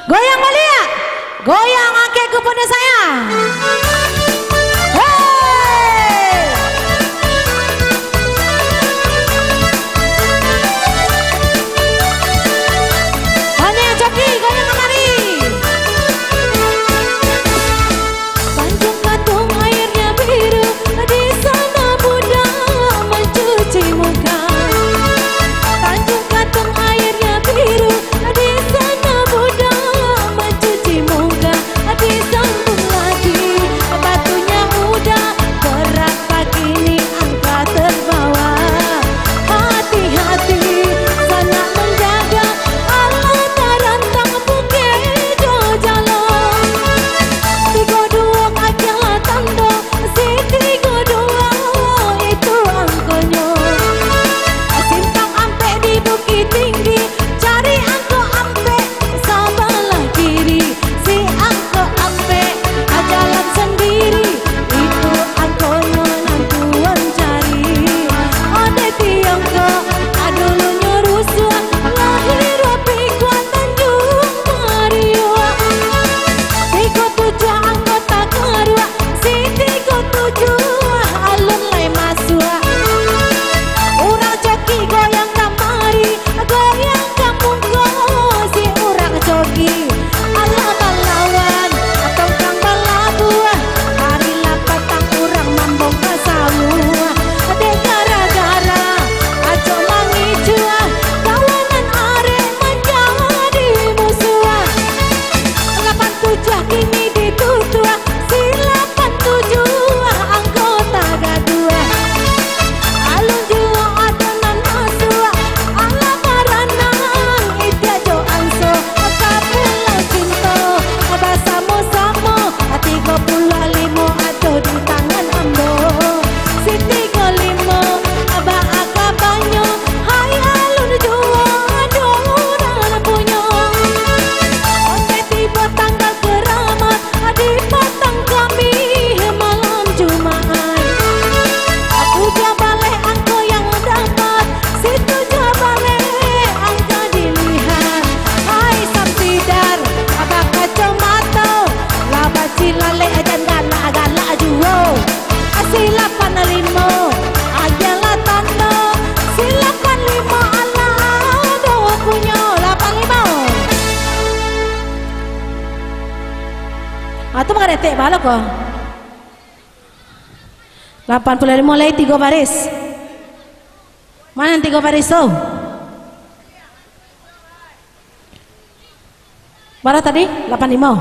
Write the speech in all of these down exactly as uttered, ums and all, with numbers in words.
Goyang baliak. Goyang angkek kupon saya. Hei! Banyak joki, goyang kamari. Tanjung Katung airnya biru, di sana budak mencuci muka. Tanjung Katung airnya biru, di sana budak mencuci muka. Disambung lagi, batunya udah, berat pagi ni angka terbawa. Hati-hati, sanak manjaga, alah tarantang bukik jo jalok. Tigo duo agiahlah tando, si tigo duo itu angkonyo. Simpang Ampek di Bukittinggi, cari angko Ampek sabalah kiri. Si angko Ampek bajalan sandiri, itu angkonyo nan tuan cari. Ode tiongkok, adulunyo rusuah, lahir pikuah Tanjung Mariuk. Tigo tujuah angko Tagaruak, si tigo tujuah alun lai masuak. Urang coki goyang kamari, goyang ka muko si urang coki. Alah balawan, tongkang balabuah, marilah patang urang mambongka sawuah. Dek gara-gara acok mangicuah, kawanan arek manjadi musuah. Lapan tujuah kini ditutuah, si lapan tujuah anggota gaduah. Alun juo ado nan masuak, alah baranang itiak jo anso, ka Pulau Cinto. Basamo-samo tigo puluah limo ado di tangan ambo. Si tigo limo baa kabanyo, hai alun juo ado urang punyo. Ondeh tibo tanggal karamat, di patang kami malam Jumaat. Tujuah baleh angko yang dapat, si tujuah baleh angka dilihat. Hai Samsidar, abah kacomato, lah bacilalek jan galak-galak juo. Si lapan limo, agiahlah tando, si lapan limo alah ado punyo, lapan limo. Ah, tu manggaretek balo ko. Lapan puluah limo lai tigo baris. Mana tigo baris tu? Bara tadi? Lapan limo.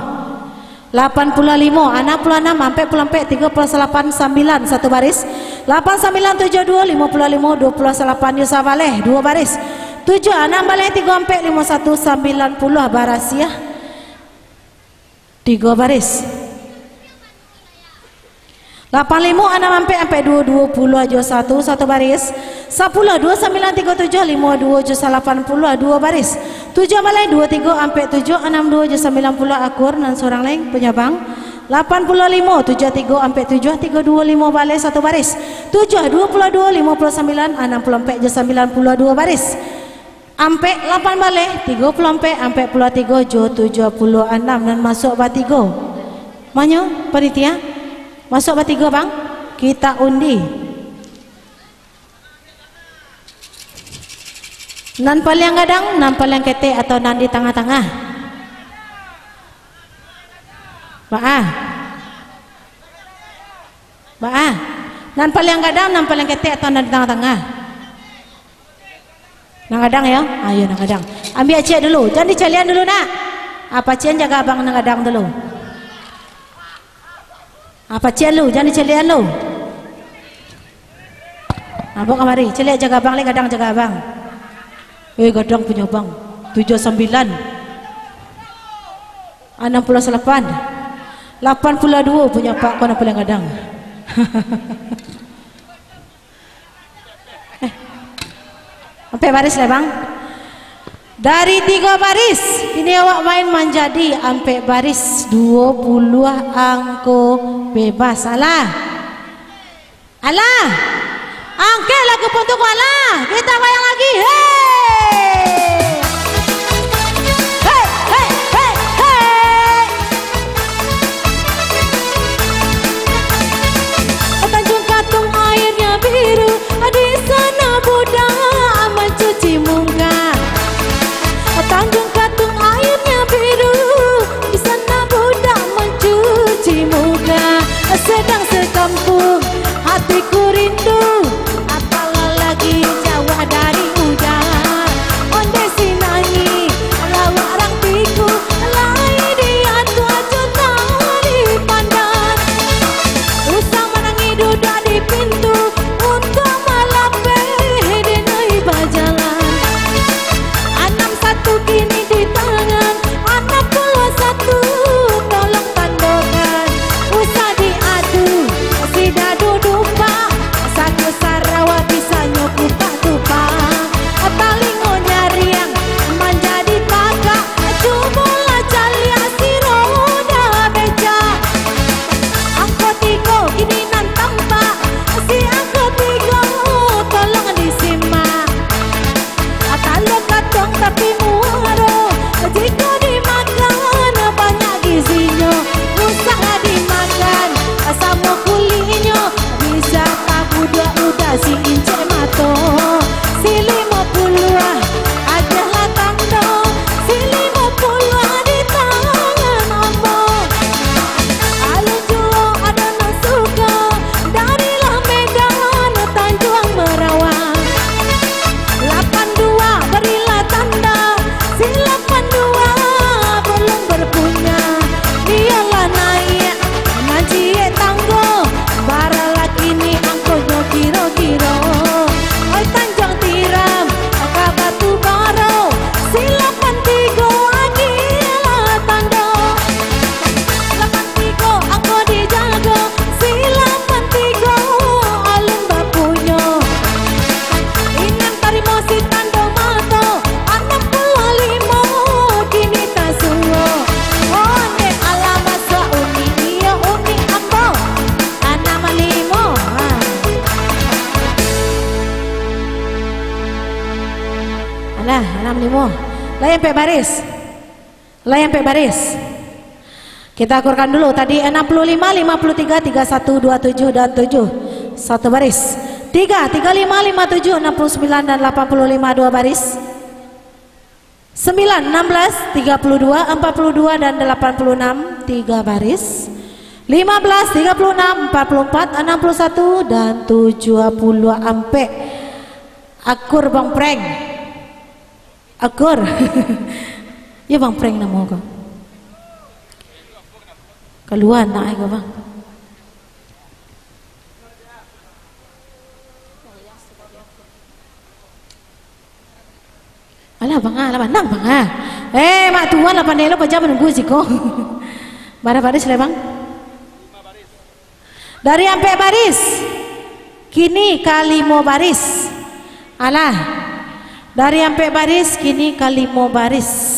Lapan puluah limo, anam puluah anam, ampek puluah ampek, tigo puluah salapan, sambilan, satu baris. Lapan sambilan tujuah duo, limo puluah limo, duo puluah salapan, jo sabaleh, duo baris. Tujuah anam baleh, tigo ampek, limo satu, sambilan puluah, barasiah. Tigo baris. Lapan limo anam ampek ampek duo duo puluah jo satu, satu baris. Sapuluah duo sambilan tigo tujuah limo duo jo salapan puluah, duo baris. Tujuah baleh duo tigo ampek tujuah anam duo jo sambilan puluah, akur nan surang lai panyabang. Lapan puluah limo tujuah tigo ampek tujuah tigo duo limo baleh, satu baris. Tujuah duo puluah duo limo puluah sambilan anam puluah ampek jo sambilan puluah, duo baris. Ampek lapan baleh, tigo puluah ampek, ampek puluah tigo, jo tujuah puluah anam nan masuak batigo. Manyo, panitia? Masuak batigo, Bang? Kita undi. Nan paliang gadang, nan paliang ketek, atau nan di tangah-tangah? Baa? Baa? Nan paliang gadang, nan paliang ketek, atau nan di tangah-tangah? Nan gadang, yo? Ayo, nan gadang. Ambiak ciek dulu. Jan dicaliakan dulu, nak. Ah, pacian jaga abang nan gadang dulu. Ah, pacian lu, jan dicaliakan lu. Ah, bawa kamari. Caliak jaga abang, lai gadang jaga abang. Eh, gadang punyo abang. Tujuah sambilan. Anam puluah salapan. Lapan puluah duo punyo apak ko nan paliang gadang. Eh. Ampek baris lai, Bang. Dari tigo baris, kini awak main manjadi ampek baris, duo puluah angko bebas. Alah. Alah. Angkeklah kupon tu, alah. Kita bayang lagi. Hei! Hei, hei, hei, Lai ampek baris. Lai ampek baris. Kita akurkan dulu tadi, enam puluh lima, lima puluh tiga, tiga satu, dua tujuh, dan tujuh. Satu baris. Tiga, tiga lima, lima tujuh, enam puluh sembilan, dan lapan puluh lima, dua baris. Sembilan, enam belas, tiga puluh dua, empat puluh dua, dan delapan puluh enam, tiga baris. Lima belas, tiga puluh enam, empat puluh empat, enam puluh satu, dan tujuh puluh ampek. Akur Bang Prank. Akur. Ya, Bang Prank namo ko. Kalua nak ai ko, Bang. Alah, Bang, ah, alah, Bang, nang, Bang, ah. Eh, mak tuan lah pandai lo, paja manunggu siko. Bara baris lai, Bang? Dari ampek baris, kini ka limo baris. Alah, dari ampek baris, kini ka limo baris.